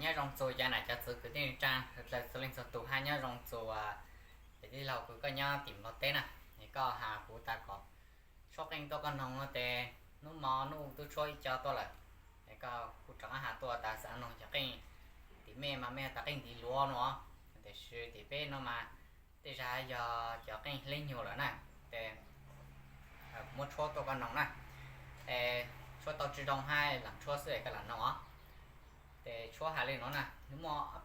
Nyob zoo txug cov nam cov txwv kwv tij neej tsaa dlaws txhua leej txhua tug hab nyob zoo txug cov tij laug kws koj nyob tim Nplog teb na. Es koj has kuv tas kom tshuab qeej tuaj koj noog no tes hnub mo hnub u tub tshuab ib co tuaj lawm. Es koj kuj rov qab has tuaj tas xav noog cov qeej tim mej mas mej has tas qeej ntiv luav no, tiam sis tim peb no mas tej zag yog cov qeej hleb nyug lawm na. Tes kuv muab tshuab tuaj koj noog na. Es tshuab tau tsi zoo hab lam tshuab xwb es koj lam noog os. Tes tshuab has le nuav na, nws muaj ob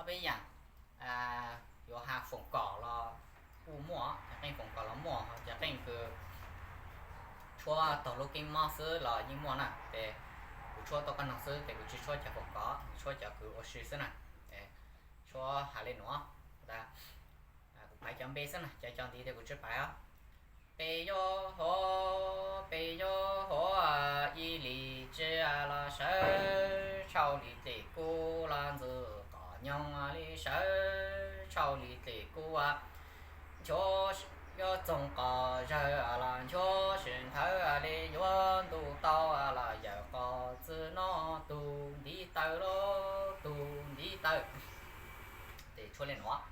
peb yaam, yuav has foom kom los kuj muaj, cov qeej foom kom los muaj, cov qeej kws tshuab taug lub keeb mob xwb los yeej muaj na. Tes kuv tshuab tuaj koj noog xwb tes kuv tsi tshuab cov foom kom, tshuab cov kws ua si xwb na. Tshuab has le nuav, kuv paiv cov npe xwb na, cov cov ntiv tes kuv tsi paiv os. Peb yuav huv, peb yuav huv, ib lim tsw los sawv tshau li dlej kub los ntxwg qos nyoog li sawv tshau li dlej kub. Nchuav yuav txoog qos zawg los nchuav sim nthawv li yuav ntuj tau los yawm qos txwg noj tug ntiv taw los tug ntiv taw. Tes tshuab le nuav.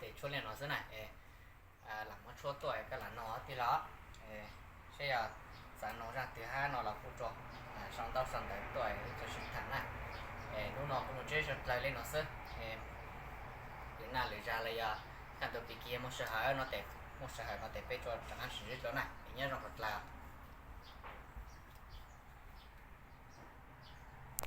Tes tshuab li no xwb na. Lam muab tshuab tuaj koj lam noog tij laug, saib yog xav noog zaj twg hab no los kuj tso sau ntaub sau ntawv tuaj ib tsoom sib tham na. Hnub no kuv lug tsheb sau dlawg li no xwb. Lwm naj lwm zag los yog kaj ntug pig kig muaj sij hawm no tes, muaj sij hawm no tes peb tso rov qab sib ntsib dlua na. Es nyob zoo rau dlawg.